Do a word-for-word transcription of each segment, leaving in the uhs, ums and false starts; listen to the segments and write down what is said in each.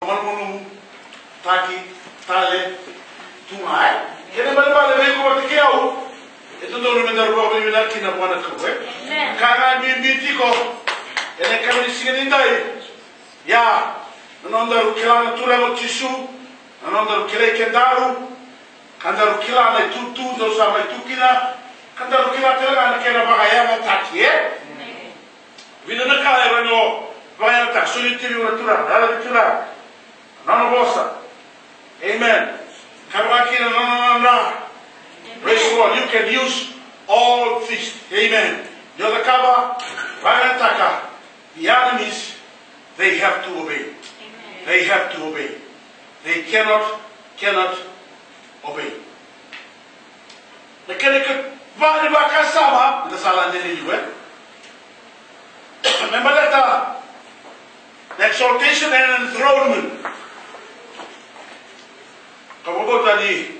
Malumalumu taki tale tu ga, e? Kena ibalebale vei iko vata kei au, e dodonu me daru vakavinavinaka kina vua na Kalou, e? Amen. Ka ga e bibi tiko ena yakavi ni siga nidai, ia, na nodaru kila na Turaga o Jisu, na nodaru kilai kedaru, ka daru kila na itutu daru sa mai tu kina, ka daru kila tale ga na kena vakayagataki, e? Amen. Vica na ka e rawa ni o vakayagataka, soli tiko vua na Turaga, yala vei Turaga, nona vosa. Amen. Ka vaka kina na nona dra. Praise the Lord. You can use all this. Amen. Ni o cakava, vakayagataka, the enemies, they have to obey. Amen. They have to obey. They cannot, cannot obey. Na kena ikava ni vakasama, na sala ni liu, e? Me baleta na exaltation and enthronement. Ka vakabauta ni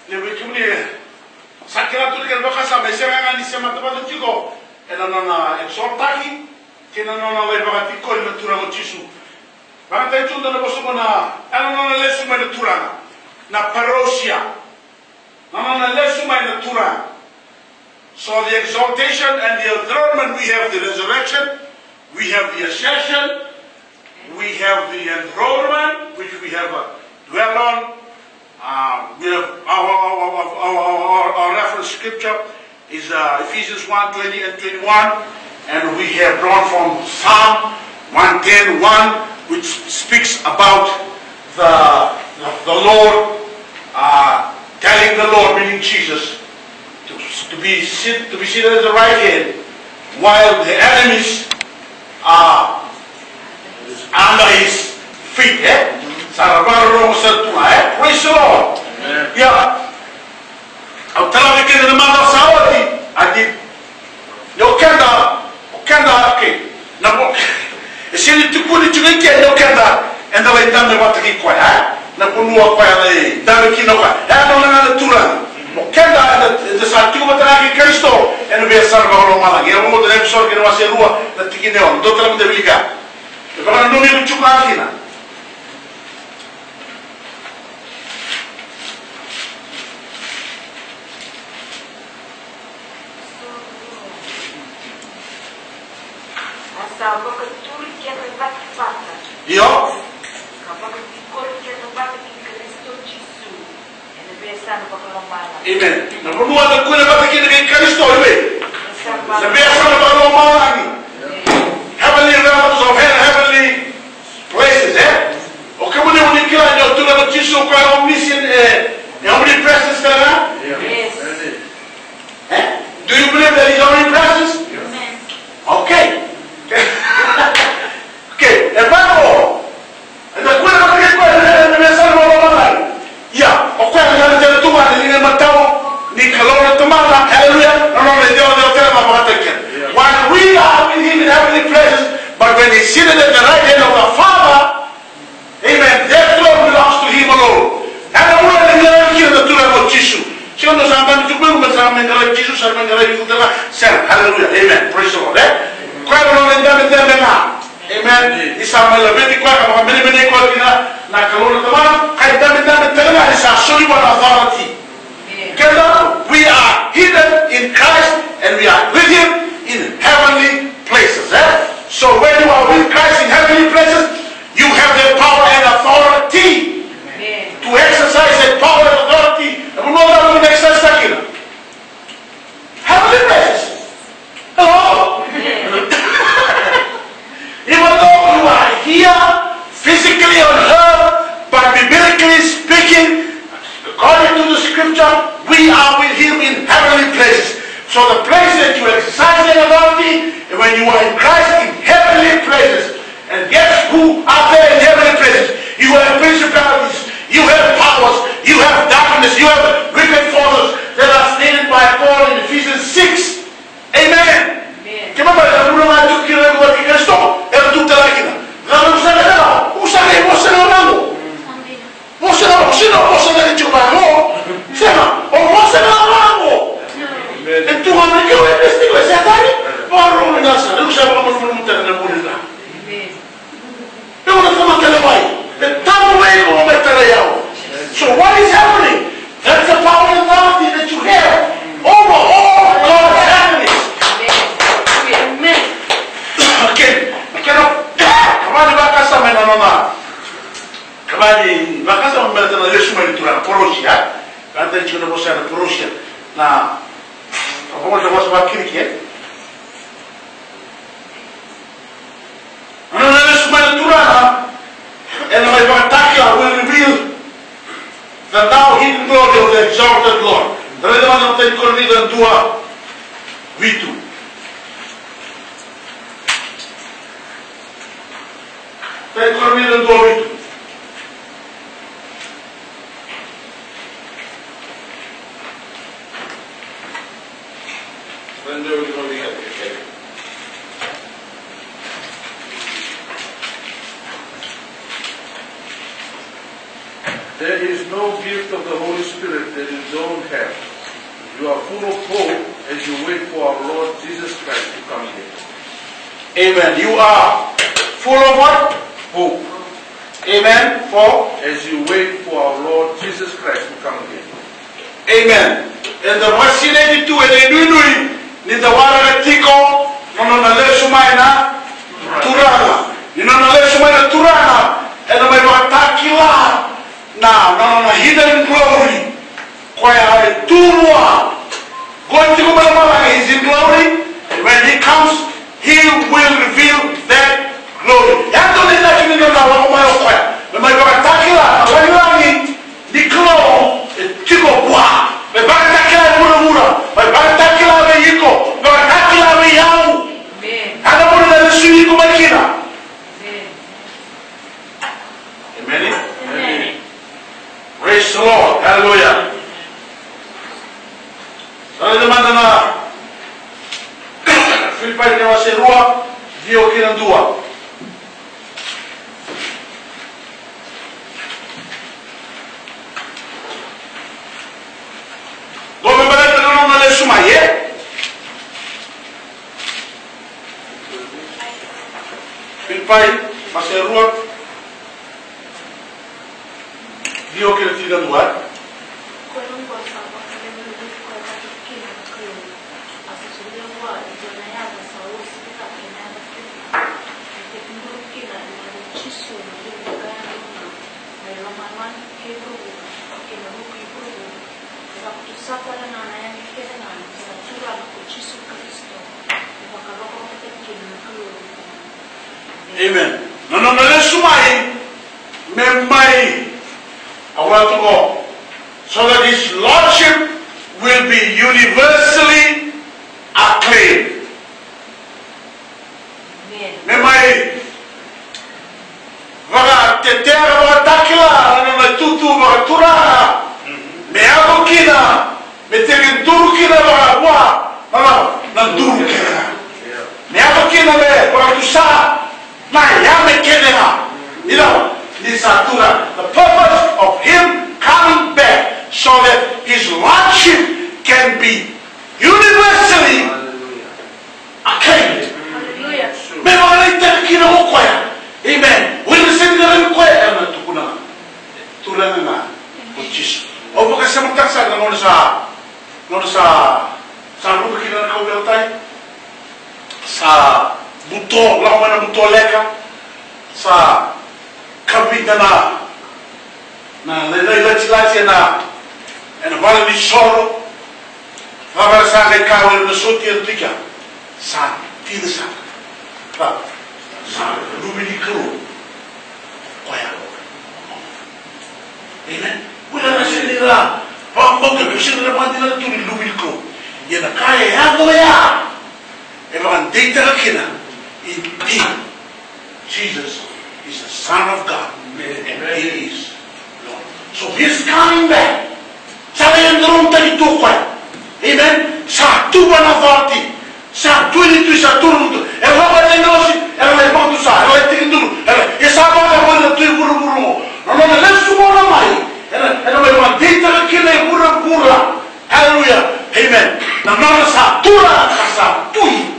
levu vei kemuni e sa kila tu na kena vakasama, e sega ga ni sema tamata tiko ena nona exaltaki kei na nona lai vakatikori na Turaga o Jisu. Vakayagataki tu na vosa qo na, ena nona lesu mai na Turaga, na parousia. Na nona lesu mai na Turaga. So the exaltation and the enthronement, we have the resurrection, we have the ascension, we have the enthronement, which we have, uh, dwell on. Uh, we have our, our, our reference scripture is, uh, Ephesians one twenty and twenty-one, and we have drawn from Psalm one ten one, which speaks about the, the Lord, uh, telling the Lord, meaning Jesus, to, to be sit, to be seated at the right hand, while the enemies are under his feet, e? Sa ra vakarorogo sara tu ga, e? Praise the Lord. Amen. Ia, au talava vei keda na macawa sa oti, a di, ni o keda, o keda, okay. Na vo, e sega ni tukuni tiko i ke ni o keda eda lai dabe vata kei koya, e? Na vanua o koya lai dabe kina o koya, e? Nona ga na Turaga. O keda eda, eda sa tiko vata ga kei Karisito ena veiyasana vakalomalagi. Ia, au vakabauta na Efeso kei na wase rua, na tikina e ono. Dou tale mada wilika. E vakananumi iko tiko ga kina. A sa vakaturi keda cake vata. Io. Ka vakatikori keda vata kei Karisito Jisu ena veiyasana vakalomalagi. Amen. Na vanua eda kune vata kina kei Karisito, amen. Na veiyasana vakalomalagi. Amen. Heavenly realms of heaven, heavenly places, e? O kemuni o ni kila ni o Turaga o Jisu o koya omniscient, e, e omnipresence tale ga? Yes. E? Do you believe that he's omnipresence? Yes. Okay. Okay, e vaka o, eda kune vata kei koya ena veiyasana vakalomalagi. Ia, o koya na Turaga tauvimate ni matau ni Kalou na Tamana, hallelujah, na nona icevaceva tale ga vakataki keda. While we are with him in heavenly places, but when he's seated at the right hand of the Father, amen, that throne belongs to him alone. Ena vula ni qaravi kina na Turaga o Jisu. Sega ni sa qaravi tu vei iko, sa mai qaravi Jisu, sa mai qaravi iko tale ga. Sega, hallelujah, amen, praise the Lord, e? Koya na nona idabedabe ga. Amen. Ni sa mai laveti koya ka vakamenemenei koya kina na Kalou na Tamana, ka idabedabe tale ga ni sa soli vua na authority. Keda, we are hidden in Christ and we are with him in heavenly places, eh? So when you are with Christ in heavenly places, you have the power and authority to exercise that power and authority. Na vanua cava o na exercise kina? Heavenly places. Hello? Even though you are here physically on earth, but biblically speaking, according to the scripture, we are with him in heavenly places. So the place that you exercise the authority, when you are in Christ, in heavenly places. And guess who are there in heavenly places? You have principalities, you have powers, you have darkness, you have wicked forces that are stated by Paul in Ephesians six. Amen. Amen. Kena ibalebale na vanua ga e tu kina na veivueti ni Karisito, era tu tale ga kina. Na vanua sara ga, o sega, o sega na vanua. O sega, o sega, o sega ni tu mai mo. Sega, o sega na vanua. Amen. E tu ga mai keu e pesi tiko e Setani. Vakarorogo na sa, na sa vakamalumalumutaka na vuli na. Amen. Eu na tama Nona, kavani, vakasama me baleta na lesu mai ni Turaga, parousia. Vata tiko na vosa na parousia. Na, na vosa, vosa vakiriki, e? Nona lesu mai na Turaga, ena mai vakatakila, will reveal the now hidden glory of the exalted Lord. Raica mada na imatai ni Korinica dua, vitu. Imatai ni Korinica dua, vitu. There is no gift of the Holy Spirit that you don't have. You are full of hope as you wait for our Lord Jesus Christ to come again. Amen. You are full of what? Hope. Amen. For? As you wait for our Lord Jesus Christ to come again. Amen. Eda vakasinaiti tu ena inuinui ni da waraka tiko na nona lesu mai na Turaga. Ni nona lesu mai na Turaga, ena mai vakatakila na, na, na hidden glory. Koya e tu vua. Qo tiko mai lomalagi, he's in glory. When he comes, he will reveal that glory. Yaco na inaki ni nona lako mai o koya me mai vakatakila na lagilagi ni Kalou e tiko vua. Me vakatakila e vuravura. Me vakatakila vei iko. Me vakatakila vei au. Amen. Ena vuna na lesu iko mai kina. Amen. Amen. Amen. Praise the Lord. Hallelujah. Sa raica mada na Filipai na wase rua, ciwa kei na dua. Qo me baleta na nona lesu mai, e? Filipai, wase rua, ciwa kei na tinikadua. Ko koya oqo sa vakalevulevui koya vata kina na Kalou, a sa solia vua e dua na yaca sa uasivi cake ena yaca kece ga, me tekiduru kina na yaca i Jisu na levu ni ka yadua ga mai lomalagi kei vuravura, kei na vuku i vuravura. E vakatusa koya ga na yame kece ga ni keda Turaga ko Jisu Karisito, me vakarokorokotaki kina na Kalou. Amen. Na nona lesu mai, me mai, au a tukuna, so that his lordship will be universally acclaimed. Me mai vakatetera, vakatakila na nona itutu vakaturaga. Me yaco kina, me tekiduru kina vua na, na, na duru kece ga. Me yaco kina me vakatusa na yame kece ga. You know, ni sa tu ga. The purpose of him coming back so that his lordship can be universally acclaimed. Hallelujah. Me vakaraitaka kina o koya. Amen. O ira na sega ni raica koya, era na tukuna, Turaga ga o Jisu. Au vakasamataka sara na gauna sa, gauna sa, sa ruka kina na kauveilatai. Sa buto, lako mai na buto leka. Sa kavida na, na, na, na ilatilati ena, ena vale ni soro. Vaka sa qai kaya o ira na sotia na tiko ya. Sa dina sara. Sa, sa luve ni Kalou koya. Amen. Koya na sega ni ra vakabauta, koya sega ni ra vakadinata tu ni luve ni Kalou. Ia na ka e yaco ya, e vakadeitaka kina, indeed, Jesus is the Son of God. Amen. And he is Lord. So he is coming back. Sa lai yadromu tani tu o koya. Amen. Sa tuva na vati. Sa tu ni tu, sa tu ni tu. Era lako na agilosi, era lai vakatusa, era lai tekiduru, era, e sa vaka na tui vuravura. Na nona lesu mai, era, era mai vakadeitaka kina e vuravura. Hallelujah. Amen. Na nona sa tura, sa tui.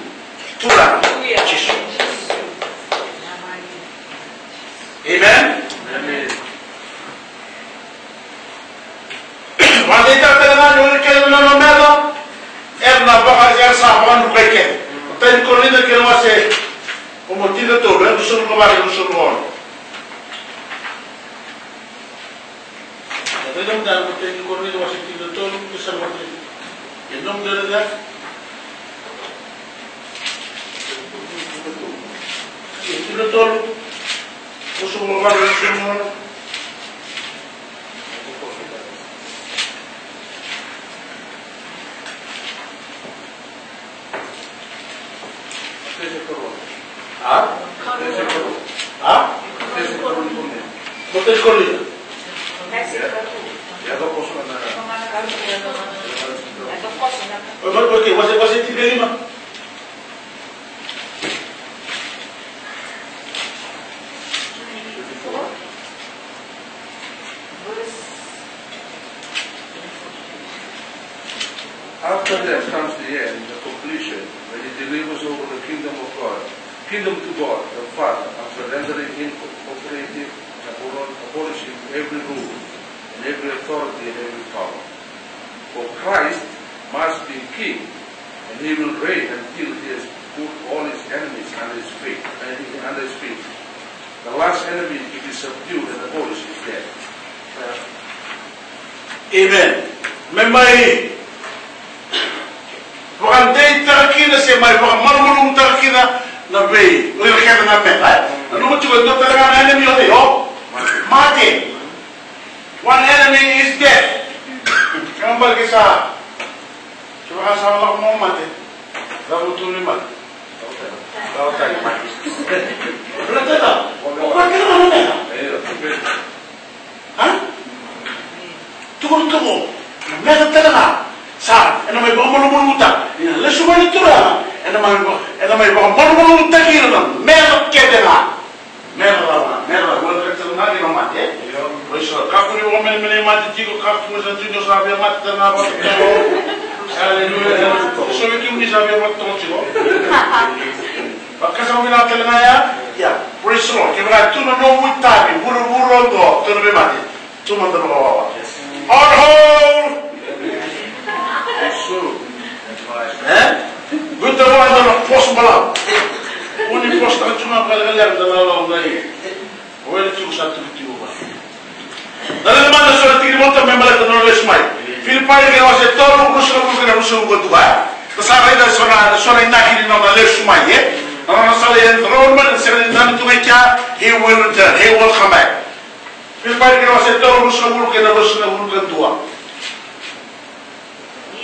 Tura. Jisu. Amen. Amen. Vakadeitaka tale ga ni o ira kece na nona meca, era na vaka, era sa vakanukai kece. Matai ni Korinica kei na wase, o mo tinikatolu, e, ruasagavulu ka va, ruasagavulu ka ono. Eda mada na Matai ni Korinica wase tinikatolu, tikina sa oti. E nomu dredre. E tinikatolu. Ruasagavulu ka va, ruasagavulu ka ono. A? A? Matai ni Korinica. Oi, ma, oi, okay, wase, wase tinikalima. After that comes the end, the completion, when he delivers over the kingdom of God, kingdom to God the Father, after rendering incorporated and abol-, abolishing every rule and every authority and every power. For Christ must be king, and he will reign until he has put all his enemies under his feet, uh, under his feet. The last enemy to be subdued and abolished is death. Amen. Me mai vakadeitaka kina se mai vakamalumalumutaka kina na vei, o ira kece na meca, e? Nanuma tiko e dua tale ga na enemy o cei? O mate. One enemy is death. Kena ibalebale sa, kevaka sa lako mai o mate, cava tu ni mate? Cava tu ni mate? Vinaka tale. O koya kece ga na meca. A? Tukuna tu qo, na meca tale ga. Sa, ena mai vakamalumalumutaka. Ena lesu mai na Turaga, ena mai va-, ena mai vakamalumalumutaki ira na meca kece ga. Meca rawa, meca rawa. Ua kece ga kina mate, e? Praise the Lord. Kakua ni vakamenemenei mate tiko, kakua ni sa tu ni o sa via mate tale ga vata. Hallelujah. So vei kemuni sa via mate toka tiko. Vakasama vinaka tale ga ya. Ya. Praise the Lord. Kevaka tu na nomu itavi, vuravura oqo, tu na veimate. Tu mada vakawawa. On hold. E? Biuta vua e dua na force balavu. Kua ni force taka tu ga vakalekaleka, da lalawa ga i. O wele tiko sa tukituki vua. Da lai mada so na tikina e volatabu me baleta na nona lesu mai. Filipai na kena wase tolu, ruasagavulu kei na ruasagavulu ka dua, e? Da sa raica so na, so na inaki ni nona lesu mai, e? Na nona sala e rau mai, na sega ni nona tu ga i kea, he will return, he will come back. Filipai na kena wase tolu, ruasagavulu kei na ruasagavulu ka dua.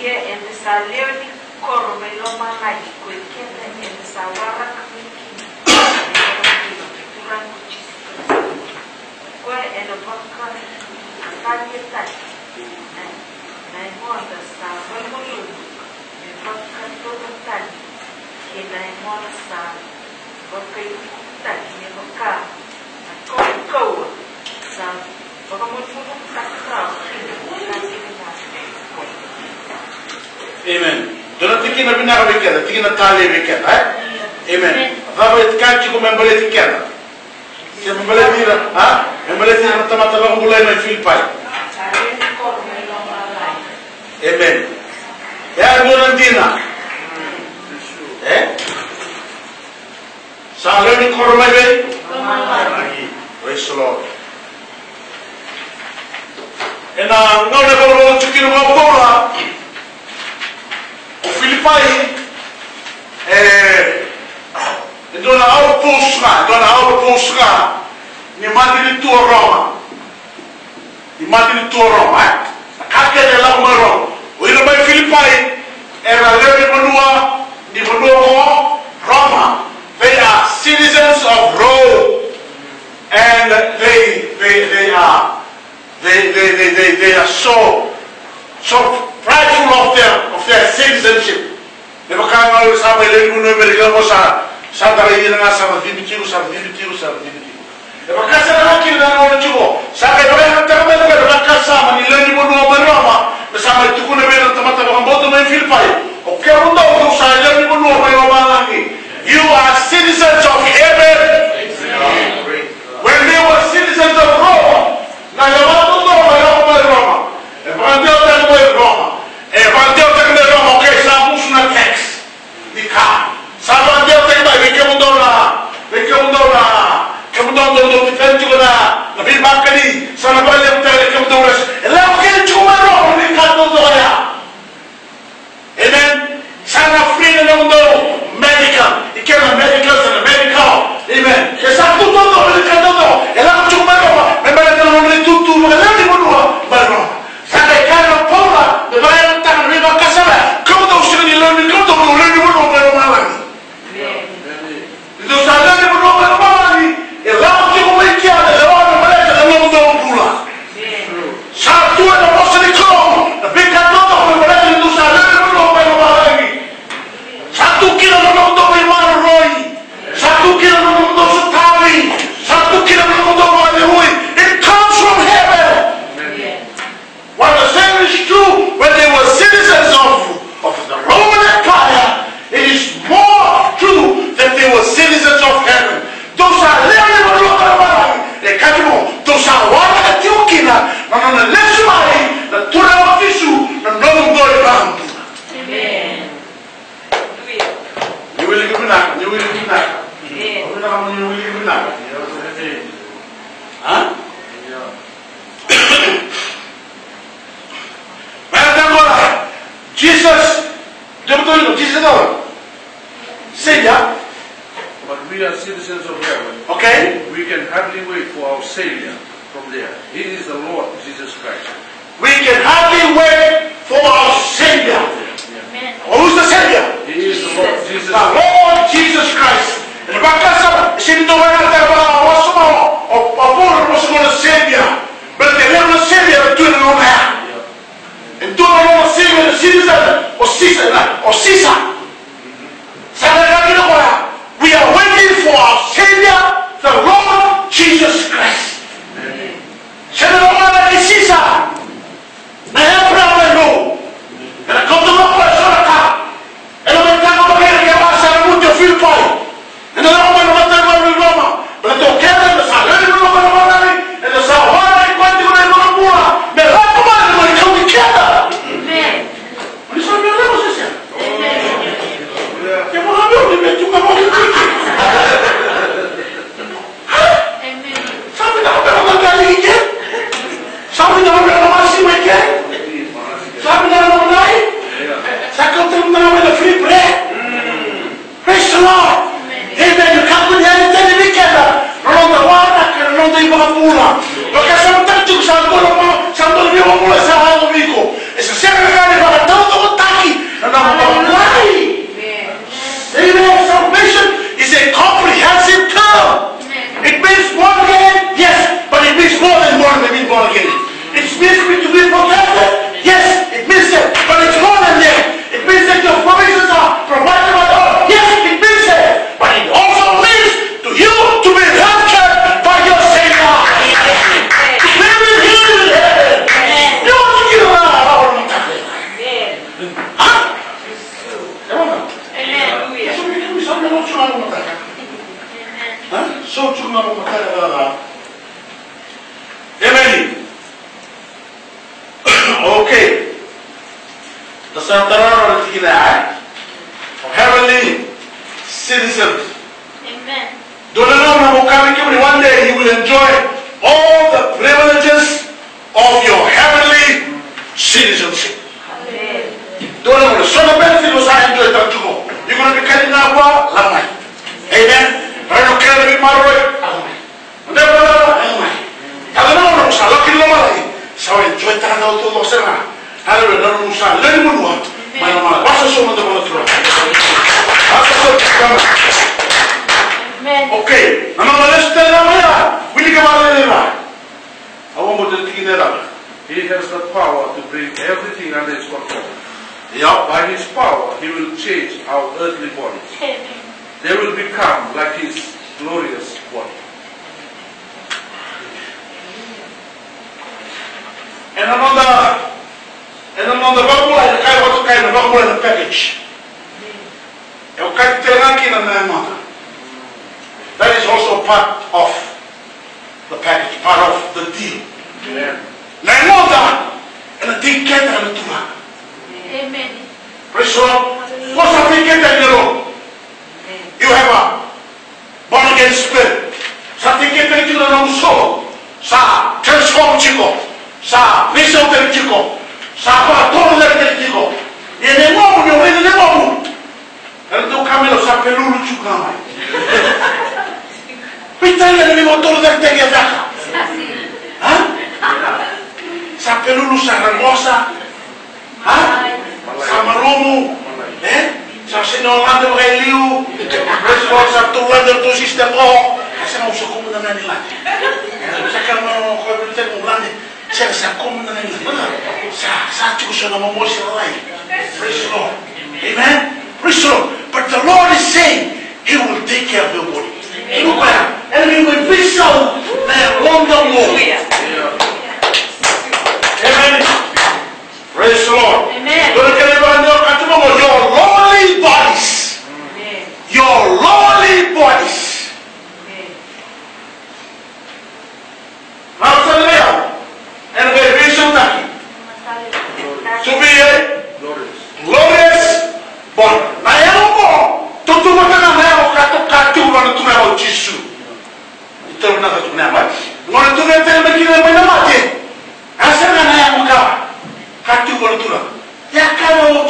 Ia eda sa lewe ni koro mai lomalagi, ko i keda eda sa waraka mai kina, ena yacana na Turaga ko Jisu Karisito. O koya ena vakataliataki na, na yagoda sa valumalumu, me vakatauvatani kei na yagoda sa vakaikutaki me vaka na kaukauwa sa vakamalumutaki rawa kina na ka kece ga. Amen. Dua na tikina vinaka vei keda, tikina talei vei keda, e? Amen. Cava e kaya tiko me baleti keda? Se me baleti ira, a? Me baleti ira na tamata vakabulai mai Filipai. Amen. E a dua na dina. E? Sa lewe ni koro mai vei? Praise the Lord. Ena gauna e volavola tiko kina o Paula, o Filipai, e, e dua na outpost ga, e dua na outpost ga ni matanitu o Roma. Ni matanitu o Roma, e? Na ka kece e lako mai Roma. O ira mai Filipai era lewe ni vanua, ni vanua o Roma. They are citizens of Rome. And they, they, they are, they, they, they, they, they are so, so prideful of their, of their citizenship. Me vaka ga o ira sa mai lewe ni vanua Amerika qo sa, sa tarai ira ga sa vacivi tiko, sa vacivi tiko, sa vacivi tiko. E vaka sara ga kina na nona tiko. Sa qai vakayagataka mai na vakasama ni lewe ni vanua mai Roma. Me sa mai tukuna vei ira na tamata vakabauta mai Filipai. O kemudou dou sa lewe ni vanua mai lomalagi. You are citizens of heaven. When they were citizens of Rome, na yavana dodonu mai Roma, mai Roma. E vakadewataki mai Roma. E vakadewataki mai Roma, okay, sa musu na tax. Ni ka. Sa vakadewataki mai, vei kemudou na, vei kemudou na, kemudou dou, dou defend tiko na, Jesus, Jesus, Savior. But we are citizens of heaven. Okay. We can hardly wait for our Savior from there. He is the Lord Jesus Christ. We can hardly wait for our Savior. Amen. Who's the Savior? He is the Lord Jesus. The Lord Jesus Christ. Ena vakasama, e sega ni dua na ka e vakawasoma o, o, o Paula na vosa na Savior. Baleta e levu na Savior e tu ena loma ya. E dua na loma Savior, na citizen o Sisa, o Sisa. Sa na ka kina koya. We are waiting for our Savior, the Lord Jesus Christ. Sega ni lomana na Sisa. Na Abraham e no. Ena kauta mai o koya eso na ka. Ena mai taqomaka na kena vakasala na muti o Filipai. Ena lako mai na mataivalu i Roma. Baleta o keda eda sa lewe ni vanua vakavavalagi. Eda sa waraki koya tiko na iVakabula me lako mai me mai kauti keda. Amen. Ni sa via lewa se sega? Amen. Ke mo na via ni me tu ka mo ni tiki. Amen. Sa vinaka me na matali ike. Sa vinaka me na masi mai ke. Sa vinaka me na mai. Sa kauta me na mai na free bread. Praise the Lord. Amen. Amen. Io, kakua ni yali tale vei keda na noda waraka, na noda iVakabula. Vakasamataka tiko sa dua na, sa dua na iVakabula sa yaco vei iko. E sa sega ni vakataucokotaki na nomu iVakabula. Amen. Amen. Salvation is a comprehensive term. Amen. It means born again, yes, but it means more than born, born again. It means to be protected, yes, it means that, but it's more than that. It means that your provisions are provided by God, yes, it means that, but it also means to you to be raptured by your Savior. To be with Him in heaven. Amen. Huh? Amen. Hallelujah. So we can be something else. Huh? So to know what. Amen. Okay. Da sa tara na tikina ya, e? O heavenly citizens. Amen. Dua na gauna mo kaya vei kemuni, one day you will enjoy all the privileges of your heavenly citizenship. Amen. Dua na gauna, so na benefit o sa enjoy taka tiko. Iko na veiwekani ga vua, lako mai. Amen. Raica o keda na veimaroroi, lako mai. Ode vua, lako mai. Dua na gauna mo sa lako ki lomalagi, sa o enjoy taka na taucoko sara ga. Hallelujah, na nomu sa lewe ni vanua mai lomalagi. Vakasoso mada vua na Turaga. Vakasoso tiko ga. Amen. Okay, na noda lesu tale ga mai ya, wilika vakalailai. Au vakabauta tiko ni cava? He has the power to bring everything under his control. Yep. By his power, he will change our earthly bodies. Amen. They will become like his glorious body. Ena noda, ena noda vakabulai, na ka e vakatokai na vakabulai na package. E okati tale ga kina na yagoda. That is also part of the package, part of the deal. Amen. Na yagoda ena take care-taka na Turaga. Amen. Praise the Lord. Ko sa take care-taka na Lord. You have a born again spirit. Sa take care-taki tiko na nomu soul. Sa transform tiko. Sa veisautaki tiko. Sa vakatorocaketaki tiko. Ia na yagomu, ni o raica na yagomu, era dau kaya mai, o sa pelulu tiko ga mai. Veitalia na veivakatorocaketaki e caka. A? Sa pelulu, sa ragosa. A? Sa malumu. E? Sa sega ni lade vakailiu. Praise the Lord, sa tou lade o tou sister qo. Sa sega, au sa kua mada ga ni lade. Sa kaya mai o koya, "Vili tale mo lade." Sega, sa kua mada ga ni lade. Sa, sa tiko so na momosi lalai. Praise the Lord. Amen. Praise the Lord. But the Lord is saying, He will take care of your body. Amen. Ena veisau na yagoda qo. Amen. Praise the Lord. Amen. Dua na kena ivakadinadina, kaya tiko qo, your lowly bodies. Amen. Your lowly bodies. Amen. Na sala ya, ena qai veisautaki. To be a glorious body. Na yago qo, tautauvata ga na yago ka toka tiko vua na Turaga o Jisu. Itavi na ka tu na mate. Gona tu na tele mai kina mai na mate. A sara ga na yago ka, ka tu vua na Turaga. Ia ka na o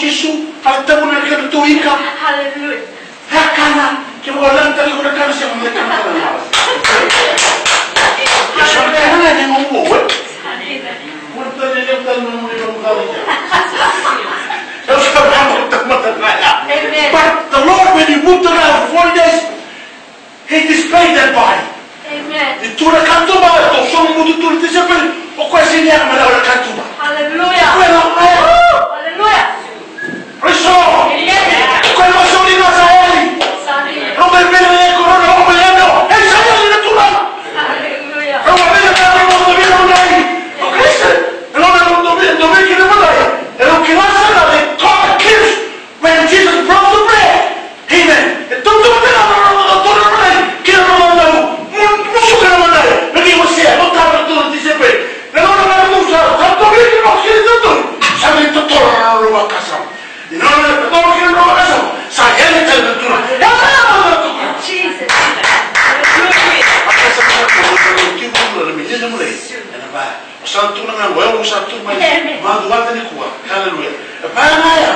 Ena vaya. O sa tu na gauna, o yau sa tu mai. Amen. Maduata nikua. Hallelujah. E vaya ga ya.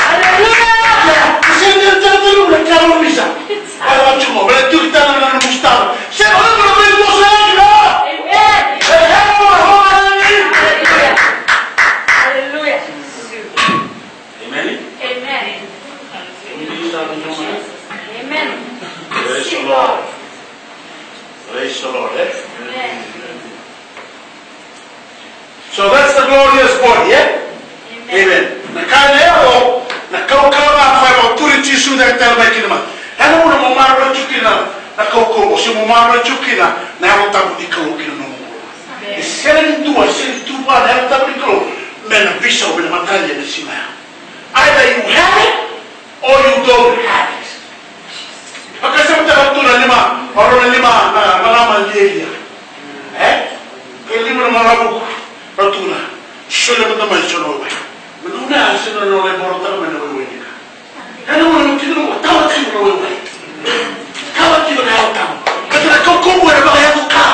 Hallelujah. Ia, e sega ni tara tara na ka o misa. Vaya ga tiko, vaya tu ki tara na nomu star. Se o yau na vei vosa ya kina. Amen. E, hallelujah. Hallelujah. Hallelujah. Amen. Amen. Amen. Praise the Lord. Praise the Lord, eh? Amen. So that's the glorious body, eh? Amen. Amen. Na ka na yaco, na kaukauwa ga koya vakaturi Jisu na ka tale mai kina mai. Ena vuna mo maroroya tiko kina na kaukauwa, se mo maroroya tiko kina na Yalo Tabu ni Kalou kina nomu bula. Amen. E sega ni dua, e sega ni tu vua na Yalo Tabu ni Kalou me na veisau, me na matalia ena siga ya. Either you have it or you don't have it. Vakasamataka tu na lima, o rau na lima na marama lialia. E? Ke lima na marama vuku, rau tukuna. Solia mada mai so na waiwai. Me nona ya sega na nona e borotaka mai na waiwai ni ka. Ena nona me kila na waiwai, tawa tiko na waiwai. Kala tiko na Yalo Tabu. Baleta na kaukauwa ena vakayaco ka.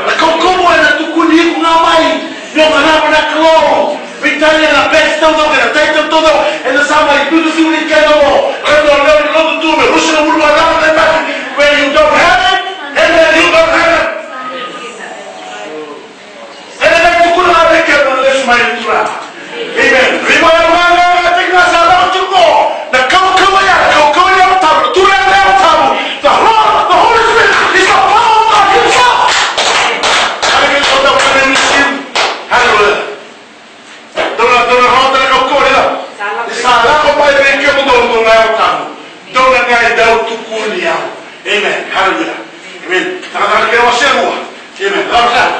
Na kaukauwa ena tukuni iko ga mai. Ni o qarava na Kalou. Veitalia na best taucoko, na title taucoko. Ena sa mai dudu tiko ni kena mo. Ena lewe ni lotu tu me rusa na ulu vakayaco na yabaki. When you don't have it, and then you don't have it. Ena qai tukuna ga vei keda na lesu mai ni Turaga. Amen. Rima ya ga ga ga tiko ga sa lako tiko. Na kaukauwa ya, kaukauwa ya tabu, Turaga ya tabu. The Lord, the Holy Spirit is the power of God himself. Hallelujah. Dou na, dou na rawata na kaukauwa ya. Ni sa lako mai vei kemudou, dou na ya tabu. Dou na qai dau tukuni au. Amen. Hallelujah. Amen. Takataka kena wase rua. Amen. Lako tale.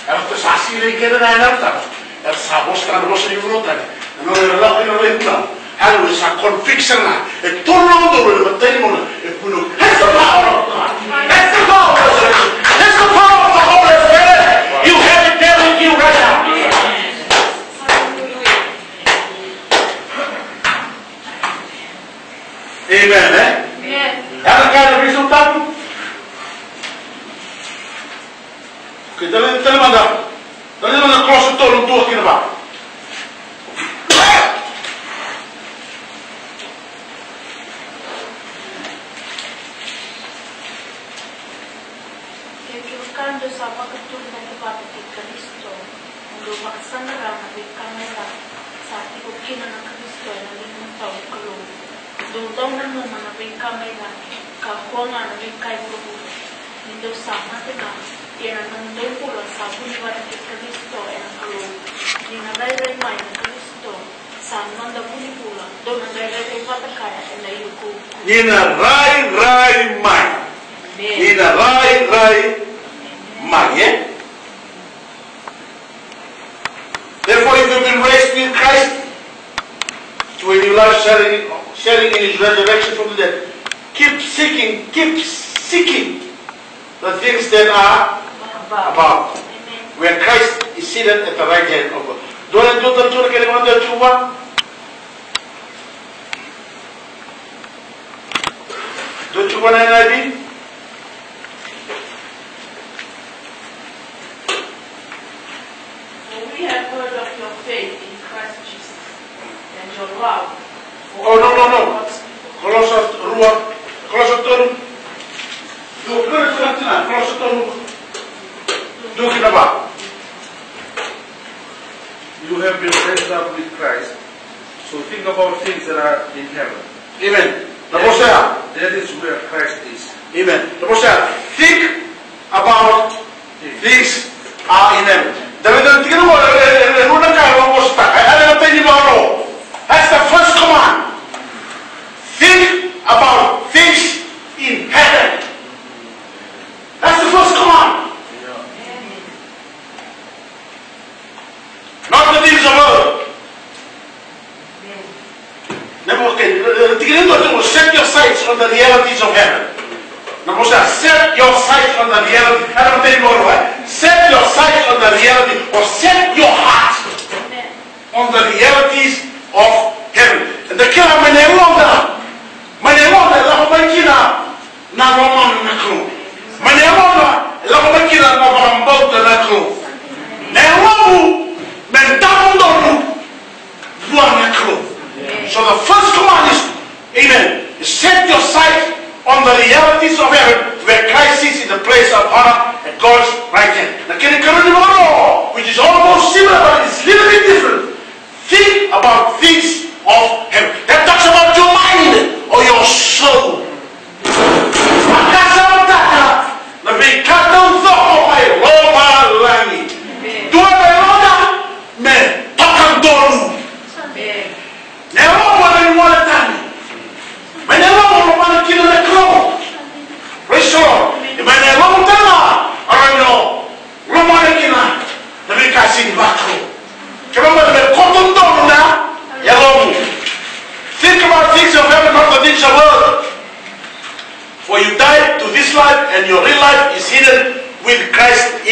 Era sa sega ni kila na Yalo Tabu. Era sa vosa tale, vosa ni vuno tale. Na nona era lako ina rai vunau. Hallelujah. Sa conviction na. E tolu na udolu ena imatai ni gauna. E vunau. That's the power of God. That's the power of resurrection. That's the power of the Holy Spirit. You have it there with you right now. Amen, eh? Amen. Era kaya na veisau tabu. Okei, tale, tale mada. Tale mada Kolose tolu, dua ki na va. Kevaka dou sa vakaturi na yavata kei Karisito, mo dou vakasaqara na veika mai cake, sa tiko kina na Karisito ena ligamatau ni Kalou. Dou dau nanuma na veika mai cake, kakua ga na veika e vuravura. Ni dou sa mate ga, ia na nomudou bula sa vuni vata kei Karisito ena Kalou. Ni na rairai mai na Karisito, sa noda vunibula, dou na qai rairai vata kaya ena iukuuku. Ni na rairai mai. Amen. Ni na rairai mai, eh? Therefore, if you've been raised with Christ to a new life, sharing, sharing in his resurrection from the dead, keep seeking, keep seeking the things that are above, where Christ is seated at the right hand of God. Dua na dua tale tu na kena vakadewa tu vua. Dua tu vua na N I V. For we have heard of your faith in Christ Jesus and your love for all God's people. Oh, no, no, no. Kolosa rua, Kolosa tolu. Dua, Kolosa tolu, Kolosa tolu. Dua ki na va. You have been raised up with Christ, so think about things that are in heaven. Amen. Na vosa ya. That is where Christ is. Amen. Na vosa ya. Think about things are in heaven. David na tikina mo, e, e, e, e, rua na ka e vakavosataka. E, e, e, e, e, e, e, that's the first command. Think about things in heaven. That's the first command. Not the things of earth. Never, okay, tikina e dua, set your sights on the realities of heaven. Na vosa, set your sights on the reality. Heaven, eh? Set your sights on the reality, or set your heart on the realities of heaven. Eda kila mai na yaloda, mai na yaloda e lako mai kina na lomana na Kalou. Mai na yaloda e lako mai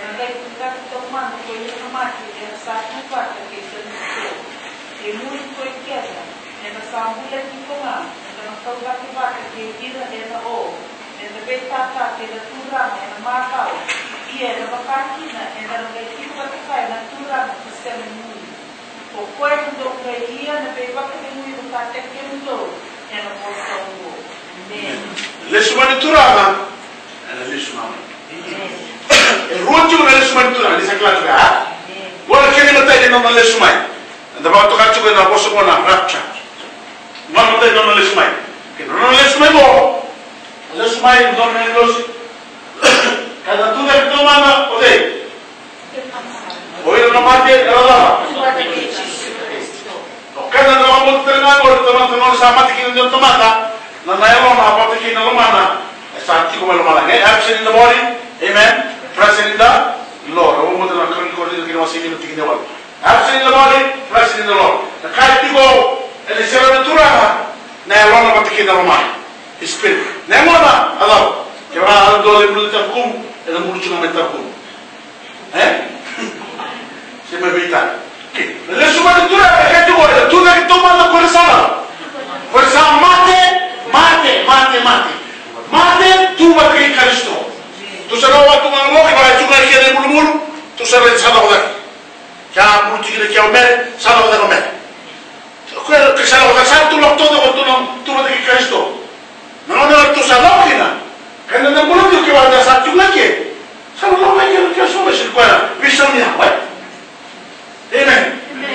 ena qai tucake taumada ko ira na mate era sa tu vata kei Karisito. E muri ko i keda, eda sa bula tiko ga, eda na kau cake vata kei ira ena o, eda veitata kei na Turaga ena macawa. Ia ena vaka kina, eda na qai tiko vata kaya na Turaga ka sega ni muri. O koya mo dou qai ia na veivakacegui vakataki kemudou ena vosa oqo. Emeni. Lesu mai na Turaga, ena lesu mai. Emeni. E rua tiko na lesu mai na Turaga, ni sa kila tiko ya. Emeni. Qo na kena imatai ni nona lesu mai. Eda vakatoka tiko ena vosa qo na rapture. Nona imatai ni nona lesu mai. Kei na nona lesu mai qo, lesu mai na nona lesu. Ka na tucake taumada o cei? O ira na mate era cava? O keda na vakabauta tale ga qori, tamata na nona sa mate kina na tamata, na, na yalona vata kei na lomana e sa tiko mai lomalagi. E, absent in the body, amen, present in the Lord. Au vakabauta na Karua ni Korinica na kena wase e lima tikina e walu. Absent in the body, present in the Lord. Na ka e tiko ena iserau ni Turaga, na yalona vata kei na lomana. His spirit. Na yagona, a cava? Kevaka e dua e bulu i tavukumu, ena bulu tiko ga mai tavukumu. E? Se mai veitali. Okei. Na lesu mai na Turaga e kaya tiko, ena tucake taumada ko ira sa cava? Ko ira sa mate, mate, mate, mate. Mate, tu vata kei Karisito. Tu sa lako vata tu ga na loki, vaka e tu ga i kea na ibulubulu, tu sa raica sa lako cake. Kea bulu tiko kina kea o Mere, sa lako cake o Mere. Ko ira sa lako cake, sa tu lako taucoko tu na, tu vata kei Karisito. Na gauna era tu sa lako kina, ka na bula tiko kei vata sa tu ga i ke. Sa lako mai kina kea so mai sili koya na veisau ni yago, e? Amen.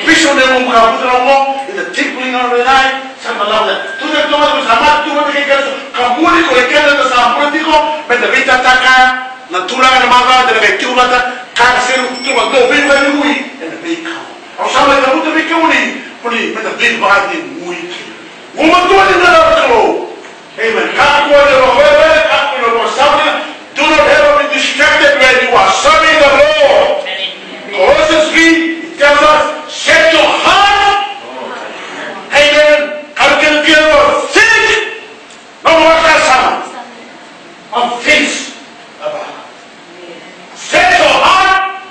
Veisau ni yago, ka buta na ogo, in the twinkling of an eye, sa na lako cake. Tu na toma, sa mate tu vata kei Karisito. Ka buli ko keda da sa bula tiko, meda veitata kaya na Turaga na macawa, da na qai tiko vata, ka na selu tu vata, dou veivakacegui ena veika. Au sa mai cavuta vei kemuni, mo ni meda veivakacegui kina. Gumatua ni na Kalou. Amen. Ka Whatever, whatever, whatever, whatever, do not ever be distracted when you are serving the Lord. Colossians three, it tells us, set your heart. Amen. Continue to think. No more, on things above. Set your heart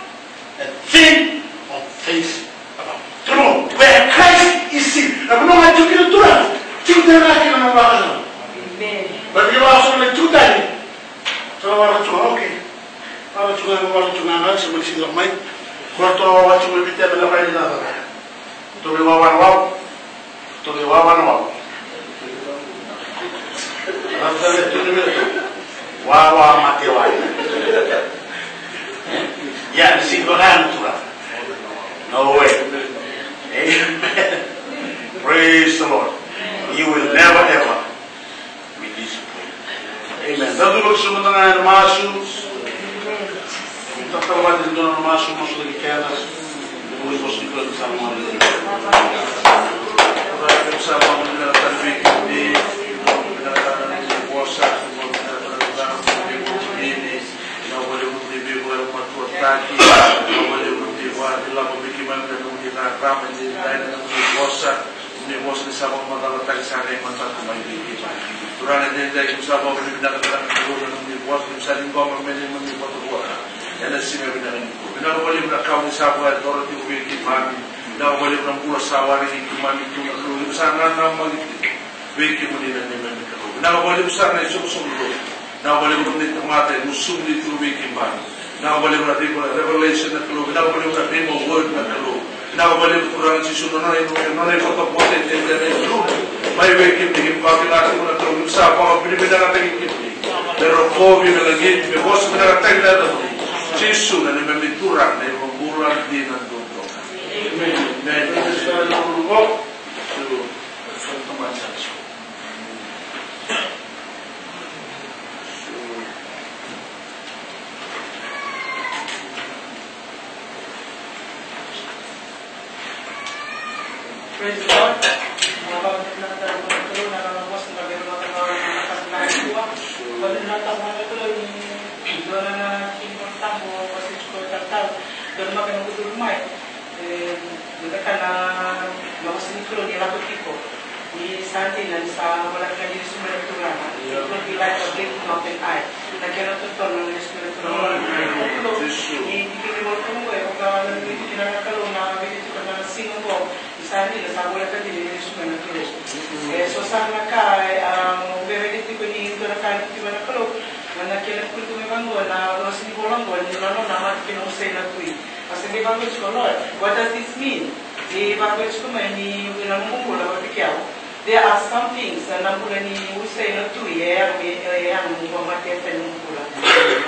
and think on things above. Turaga, where Christ is seen. Na vanua ga e tiko kina Turaga, tiko tale ga kina na nomu vakasama. Amen. Baleta ni vakasama na tiko tale. Sa na vaka tu ga, okay. Vaka tu ga, vaka tu ga, ga, sa mani sega mai. Koya tu ga vaka tu ga, vita na mai na vaka. Toki wawa na wawa. Toki wawa na wawa. Wawa mate wai. Ia, ni sega ni vaka na Turaga. No way. Amen. Praise the Lord. You will never ever Amen. Daru lako sobu mada ga ena masu. Tatalo vata e dua na masu, masu laki keda. Vuli vosa ni Kalou sa mani. Sa mani na tani vei kemuni. Na tani na vosa. Na tani na vosa. Ina vale vuni vei vua e matuataki. Ina vale vuni vua e lako vei keimami na nomuni rarama. Ina nomuni vosa. Ni vosa ni sa vakamacalataki sara e mataka mai vei keimami. Turaga, edaidai keimami sa vakavinavinaka na Kalou na nomuni vosa keimami sa ciqoma mai na neimami vakavuravura. Ena siga vinaka nikua. Vinaka vakalevu na ka ni sa vakayacora tiko vei keimami. Vinaka vakalevu na bula sa warai vei keimami tu na Kalou. Keimami sa nanamaki tiko vei kemuni na neimami Kalou. Vinaka vakalevu sara na isoqosoqo lotu. Vinaka vakalevu na tamata e gusumuni tiko vei keimami. Vinaka vakalevu na revel-, revelation na Kalou. Vinaka vakalevu na rhema word na Kalou. Vinaka vakalevu Turaga Jisu na nona, nona ivotavota e dede na Kalou. Mai vei kemuni, keimami vakavinavinaka tiko na Kalou. Keimami sa vakavinavinakataki kemuni. Me rokovi, me lagiti, me vosa vinakataki na yacamuni. Jisu na neimami Turaga, na iVakabula dina duadua. Amen. Amen. Praise the Lord. E, dua na ka na, na vosa ni Kalou ni lako tiko. Ni sa dina ni sa voleka ni lesu mai na Turaga. It will be like a blinking of an eye. Na kena totolo na lesu mai na Turaga. Ni tiki ni voleka oqo e vaka na vei tiki na Kalou na vei tiko na siga oqo. Ni sa dina sa voleka ni lesu mai na Turaga. E so sara na ka, e, a, au via raica tiko ni dua na ka ni tiko na Kalou. Na kena kuri tu mai vaqo na vosa ni vola oqo ni na nona mata kina usai na tui. Au se qai vaqo tiko, Lord, what does this mean? Ni vaqo tiko mai ni na noqu bula vata kei au. There are some things na bula ni usai na tui e yaga me, e yaga me vamate e tani noqu bula.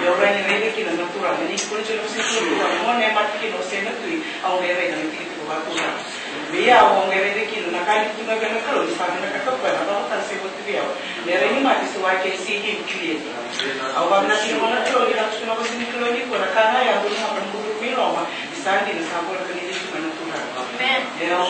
Meu rawa ni raica kina na Turaga ni kuri tiko na vosa ni Turaga, gone e mata kina usai na tui, au qai raica me tiki tiko vakaturaga. Vei au au qai raica kina na ka ni tu mai vei na Kalou ni sa vinakata o koya na vakatara se voti vei au. Me rai ni mate so I can see him clearly. Au vakavinavinaka tiko na Kalou ni lako tiko na vosa ni Kalou nikua na ka ga ya au dau lako mai loma. Ni sa dina sa voleka ni lesu mai na Turaga. Amen. E au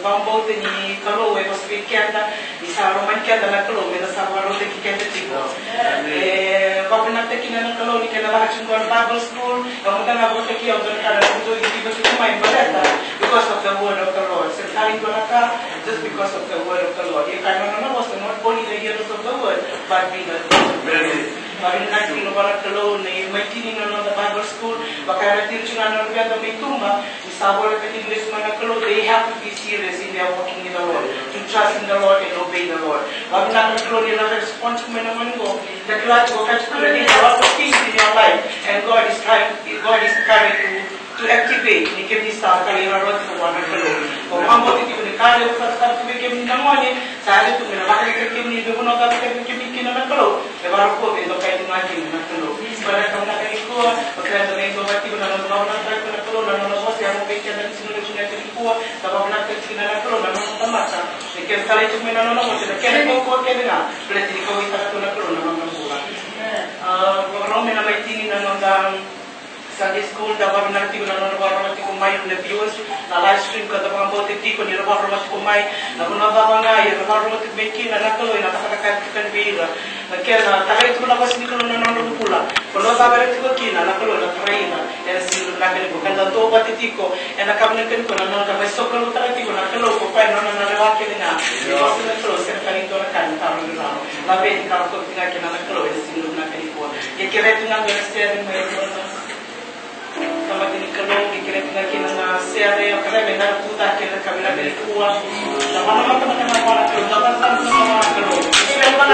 vakabauta ni Kalou e vosa vei keda ni sa lomani keda na Kalou me da sa vakarautaki keda tiko. Amen. E vakavinavinaka tiko na Kalou ni keda lako tiko na Bible school. E au mada ga vakataki au dua na ka na dau dau tiko mai baleta because of the word of the Lord. Se tali dua na ka, just because of the word of the Lord. Ia ka na nona vosa, not only the hearers of the word, but be the doers of the word. Amen. Vakavinavinaka tiko vua na Kalou na imaitini na noda Bible school, vaka era tiko tiko na nona veda mai tuba, ni sa voleka ni lesu mai na Kalou, they have to be serious in their walking in the Lord, to trust in the Lord and obey the Lord. Vakavinavinaka na Kalou ni ra respond tiko mai na gone qo, da kila tiko ka tiko na, there are a lot of things in your life, and God is trying, God is trying to to activate ni kemuni sa talairawarawa tiko vua na Kalou. Au vakabauta tiko ni ka levu sa cakava tiko vei kemuni na gone, sa yaco tu me na vakayagataki kemuni, me vunauci kemuni kina na Kalou, me vakarokovi e dokai tu ga kina na Kalou. Sa vinaka vinaka nikua, au kila ni da mai doka tiko na nona vakavinavinaka tiko na Kalou, na nona vosa e yaco vei keda ni siga levu vinaka nikua, sa vakavinavinaka tiko kina na Kalou, na nona tamata, ni kena talai tiko mai na nona vosa, na kena kaukaua kece ga, baleta ni kauwaitaka tu na Kalou na nona bula. A, vakarau me na mai tini na noda Sunday school, da vakavinavinaka tiko na nona vakarorogo tiko Mai na viewers, na live stream ka da vakabauta tiko ni ra vakarorogo tiko mai, na vanua cava ga era vakarorogo tiko mai kina na Kalou ena cakacaka tiko vei ira. Na kena tarai tiko na vosa ni Kalou na nodra bula. Vanua cava era tiko kina na Kalou ena tarai ira. Ena siga vinaka nikua ka da duavata tiko ena ka vinaka nikua na noda mai sokalou tale tiko na Kalou ko koya na nona na lewa kece ga. Ni vosa na Kalou sega tale ni dua na ka ni taro ni raro. Laveti ka rokovi tiko ga kina na Kalou ena siga vinaka nikua. Ia kerea tiko ga na sere mai na Tamata ni Kalou, ni kerea tiko ga kina na sere, o kerea me na tu cake na ka vinaka nikua. Na vana mata mata na vana Kalou, na vana mata mata na vana Kalou.